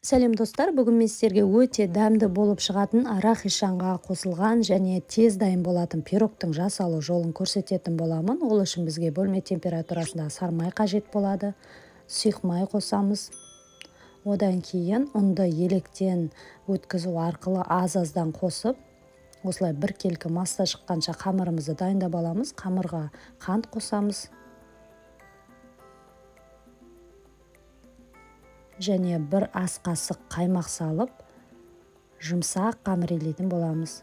Сәлем, достар! Бүгін мен сіздерге өте дәмді болып шығатын, арахис жаңғағы қосылған және тез дайын болатын пирогтың жасалу жолын көрсететін боламын. Ол үшін бізге бөлме температурасындағы сары май қажет болады, сұйық май қосамыз. Одан кейін ұнды електен өткізу арқылы аз-аздан қосып, осылай біркелкі масса шыққанша қамырымызды дайындап аламыз. Қамырға қант қосамыз және бір ас қасық қаймақ салып, жұмсақ қамыр илейтін боламыз.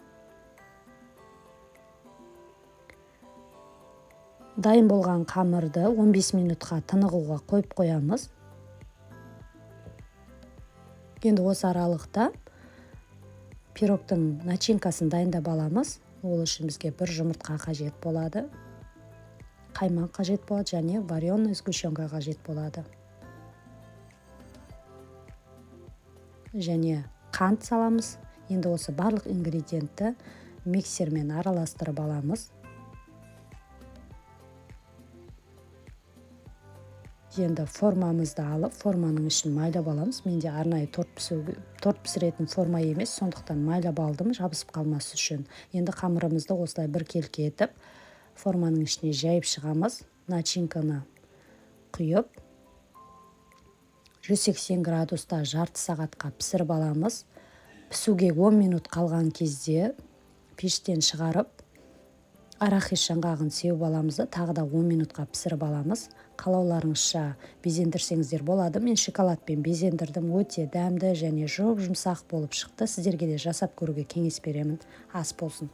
Дайын болған қамырды 15 минутқа тынығуға қойып қоямыз. Енді осы аралықта пирогтың начинкасын дайындап аламыз. Ол үшін бізге бір жұмыртқа қажет болады, қаймақ қажет болады және вареный сгущенка қажет болады. Және қант саламыз. Енді осы барлық ингредиентті миксермен араластырып аламыз. Енді формамызды алып, форманың ішін майлап аламыз. Менде арнайы торт пісіретін форма емес, сондықтан майлап алдым, жабысып қалмас үшін. Енді қамырымызды осылай біркелкі етіп, форманың ішіне жайып шығамыз. Начинканы құйып, 180 градуста жарты сағатқа пісіріп аламыз. Пісуге 10 минут қалған кезде пештен шығарып, арахис жаңғағын сеуіп аламыз да, тағы да 10 минутқа пісіріп аламыз. Қалауларыңызша безендірсеңіздер болады. Мен шоколадпен безендірдім. Өте дәмді және жұп-жұмсақ болып шықты. Сіздерге де жасап көруге кеңес беремін. Ас болсын!